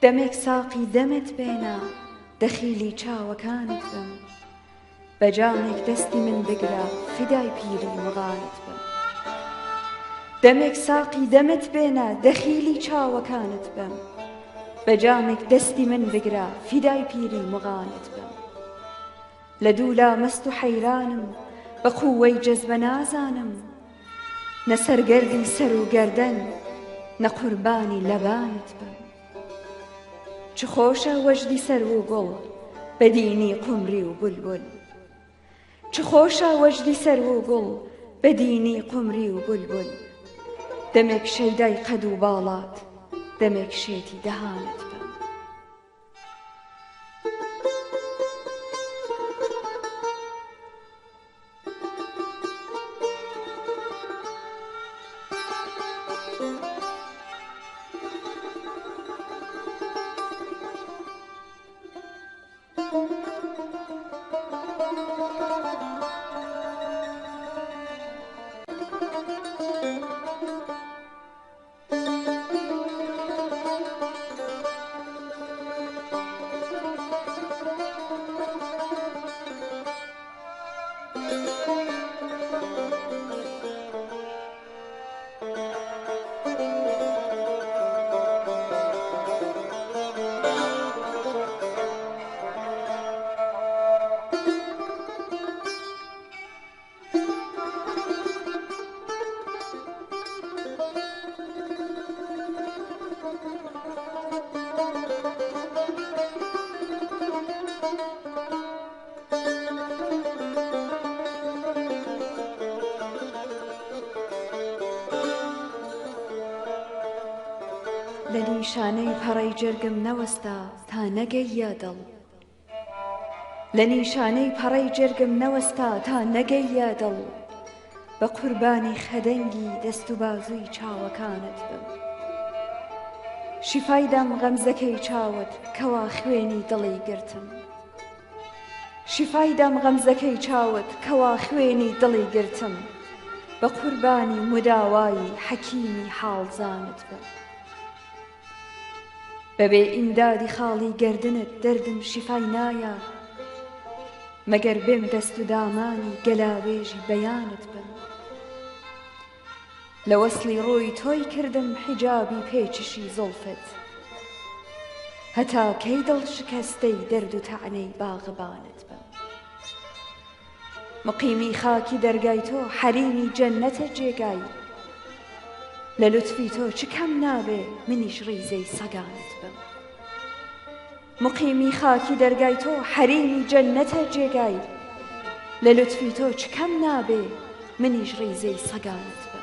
دەمێک ساقی دەمت بێنە دەخیلی چاوەکانت بم بە جامێک دەستی من بگرە فیدای پیری مغانت بم دەمێک ساقی دەمت بێنە دەخیلی چاوەکانت بم بە جامێک دەستی من بگرە فیدای پیری مغانت بم لە دوولا مەست و حەیرانم بە قووەی جەزبە نازانم نە سەرگەردی سەر و گەردەن نە قوربانی لەبانت بم چ خۆشە وەجدی سەرو و گوڵ بە دینی قومری و بولبول چ خۆشە وەجدی سەرو و گوڵ بە دینی قومری و بولبول دەمێک شەیدای قەد و باڵات دەمێک شێتی دەهانت بم. لە نیشانەی پەڕەی جەرگم نەوەستا تا نەگەییە دڵ. لە نیشانەی پەڕەی جەرگم نەوەستا تا نەگەییە دڵ بە قوربانی خەدەنگی دەست و بازووی چاوەکانت بم شیفای دام غەمزەکەی چاوت کەوا خوێنی دڵی گرتم شیفای دام غەمزەکەی چاوت کەوا خوێنی دڵی گرتم بە قوربانی مداوای حەکیمی حاڵزانت بم بەبێ ئیمدادی خاڵی گەردنت دەردم شیفای نایە مەگەر بێم دەست و دامانی گەلاوێژی بەیانت بم لە وەسڵی ڕووی تۆی کردم حیجابی پێچشی زوڵفت هەتا کەی دڵ شکەستەی دەرد و تەعنەی باغبانت بم مقیمی خاکی دەرگای تۆ حەریمی جەنەتە جێگای لە لوتفی تۆ چ کەم نابێ منیش ڕیزەی سەگانت بم مقیمی خاکی دەرگای تۆ حەریمی جەنەتە جێگای لە لوتفی تۆ چ کەم نابێ منیش ڕیزەی سەگانت بم.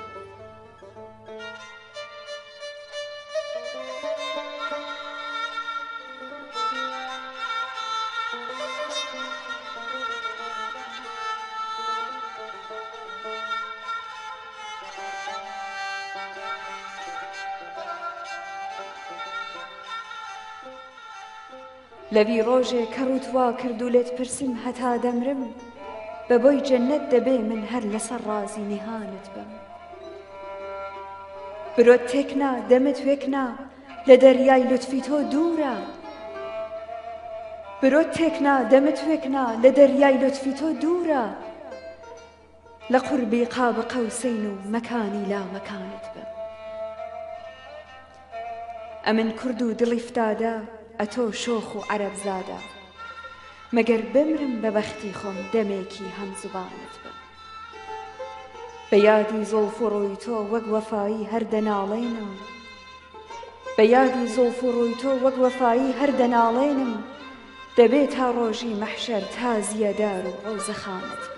لەوی ڕۆژێ کە ڕووت وا کرد و لێت پرسیم هەتا دەمرم بە بۆی جەنەت دەبێ من هەر لەسەر ڕازی نیهانت بم برۆت تێکنا دەمت وێکنا لە دەریای لوتفی تۆ دوورە برۆت تێکنا دەمت وێکنا لە دەریای لوتفی تۆ دوورە لە قوربی قاب قەوسەین و مەکانی لا مەکانت بم ئەمن کورد و دڵی فتادە ئەتۆ شۆخ و عەرەب زادە مەگەر بمرم بە بەختی خۆم دەمێکی هەم زوبانت بم بە یادی زوڵف و ڕووی تۆ وەک وەفایی هەر دەناڵێنم بە یادی زوڵف و ڕووی تۆ وەک وەفایی هەر دەناڵێنم دەبێ تا ڕۆژی مەحشەر تازیەدار و ڕەوزەخانت بم.